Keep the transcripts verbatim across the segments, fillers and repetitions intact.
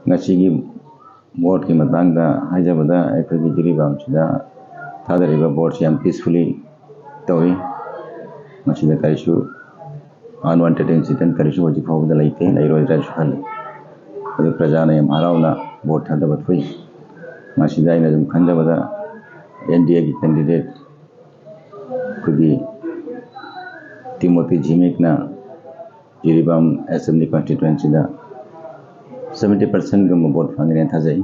ꯉꯁꯤꯒꯤ voteꯀꯤ ꯃꯇꯥꯡꯗ ꯍꯥꯏꯖꯕꯗ, ꯑꯩꯈꯣꯏꯒꯤ ꯖꯤꯔꯤꯕꯥꯝꯁꯤꯗ ꯊꯥꯗꯔꯤꯕ voteꯁꯤ ꯌꯥꯝ peacefully ꯇꯧꯏ꯫ ꯃꯁꯤꯗ ꯀꯔꯤꯁꯨ unwanted incident ꯀꯔꯤꯁꯨ ꯍꯧꯖꯤꯛ ꯐꯥꯎꯕꯗ ꯂꯩꯇꯦ, ꯂꯩꯔꯣꯏꯗ꯭ꯔꯥꯁꯨ ꯈꯜꯂꯤ꯫ ꯑꯗꯨ ꯄ꯭ꯔꯖꯥꯅ ꯌꯥꯝ ꯍꯔꯥꯎꯅ vote ꯊꯥꯗꯕ ꯊꯣꯛꯏ꯫ ꯃꯁꯤꯗ ꯑꯩꯅ ꯑꯗꯨꯝ ꯈꯟꯖꯕꯗ, NDAꯒꯤ candidate ꯑꯩꯈꯣꯏꯒꯤ ꯇꯤꯃꯣꯊꯤ ꯖꯤꯃꯤꯛꯅ ꯖꯤꯔꯤꯕꯥꯝ Assembly Constituencyꯗ seventy percentꯒꯨꯝꯕ vote ꯐꯪꯒꯅꯦꯅ ꯊꯥꯖꯩ꯫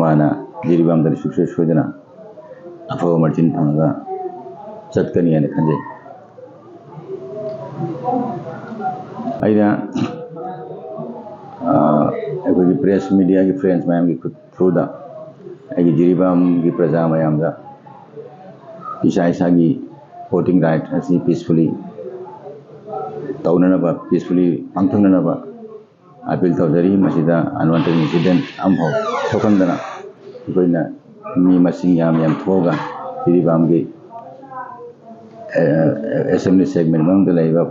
ꯃꯥꯅ ꯖꯤꯔꯤꯕꯥꯝꯗꯗꯤ ꯁꯨꯡꯁꯣꯏ ꯁꯣꯏꯗꯅ ꯑꯐꯕ margin ꯐꯪꯉꯒ ꯆꯠꯀꯅꯤ ꯍꯥꯏꯅ ꯈꯟꯖꯩ꯫ ꯑꯩꯅ, ꯑ, ꯑꯩꯈꯣꯏꯒꯤ press mediaꯒꯤ friends ꯃꯌꯥꯝꯒꯤ ꯈꯨꯠ throughꯗ ꯑꯩꯒꯤ ꯖꯤꯔꯤꯕꯥꯝꯒꯤ ꯄ꯭ꯔꯖꯥ ꯃꯌꯥꯝꯗ ꯏꯁꯥ ꯏꯁꯥꯒꯤ voting right ꯑꯁꯤ peacefully ꯇꯧꯅꯅꯕ, peacefully ꯄꯥꯡꯊꯣꯛꯅꯅꯕ appeal ꯇꯧꯖꯔꯤ꯫ ꯃꯁꯤꯗ unwanted incident ꯑꯃꯐꯥꯎ ꯊꯣꯛꯍꯟꯗꯅ ꯑꯩꯈꯣꯏꯅ ꯃꯤ ꯃꯁꯤꯡ ꯌꯥꯝ ꯌꯥꯝ ꯊꯣꯛꯑꯒ ꯖꯤꯔꯤꯕꯥꯝꯒꯤ, ꯑ, Assembly segment ꯃꯅꯨꯡꯗ ꯂꯩꯔꯤꯕ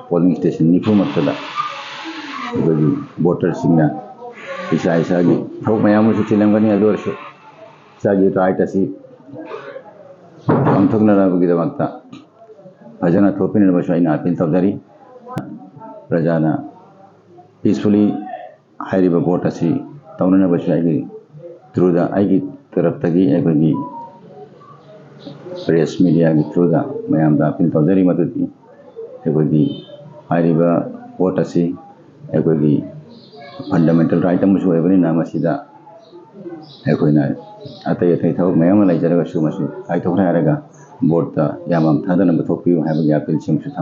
polling station ꯅꯤꯐꯨꯃꯛꯇꯗ ꯑꯩꯈꯣꯏꯒꯤ voterꯁꯤꯡꯅ ꯏꯁꯥ ꯏꯁꯥꯒꯤ ꯊꯕꯛ ꯃꯌꯥꯝ ꯑꯃꯁꯨ ꯆꯤꯜꯂꯝꯒꯅꯤ, ꯑꯗꯨ ꯑꯣꯏꯔꯁꯨ ꯏꯁꯥꯒꯤ right ꯑꯁꯤ ꯄꯥꯡꯊꯣꯛꯅꯅꯕꯒꯤꯗꯃꯛꯇ ꯐꯖꯅ ꯊꯣꯛꯄꯤꯅꯅꯕꯁꯨ ꯑꯩꯅ appeal ꯇꯧꯖꯔꯤ꯫ ꯄ꯭ꯔꯖꯥꯅ peacefully ꯍꯥꯏꯔꯤꯕ vote ꯑꯁꯤ ꯇꯧꯅꯅꯕꯁꯨ ꯑꯩꯒꯤ throughꯗ, ꯑꯩꯒꯤ ꯇꯔꯞꯇꯒꯤ, ꯑꯩꯈꯣꯏꯒꯤ press mediaꯒꯤ throughꯗ ꯃꯌꯥꯝꯗ appeal ꯇꯧꯖꯔꯤ꯫ ꯃꯗꯨꯗꯤ ꯑꯩꯈꯣꯏꯒꯤ ꯍꯥꯏꯔꯤꯕ vote ꯑꯁꯤ ꯑꯩꯈꯣꯏꯒꯤ fundamental right ꯑꯃꯁꯨ ꯑꯣꯏꯕꯅꯤꯅ, ꯃꯁꯤꯗ ꯑꯩꯈꯣꯏꯅ ꯑꯇꯩ ꯑꯇꯩ ꯊꯕꯛ ꯃꯌꯥꯝ ꯑꯃ ꯂꯩꯖꯔꯒꯁꯨ ꯃꯁꯤ ꯀꯥꯏꯊꯣꯛꯈ꯭ꯔꯦ ꯍꯥꯏꯔꯒ voteꯇ ꯌꯥꯝ ꯌꯥꯝ ꯊꯥꯗꯅꯕ ꯊꯣꯛꯄꯤꯌꯨ ꯍꯥꯏꯕꯒꯤ appealꯁꯤꯃꯁꯨ ꯊꯝꯖꯔꯤ꯫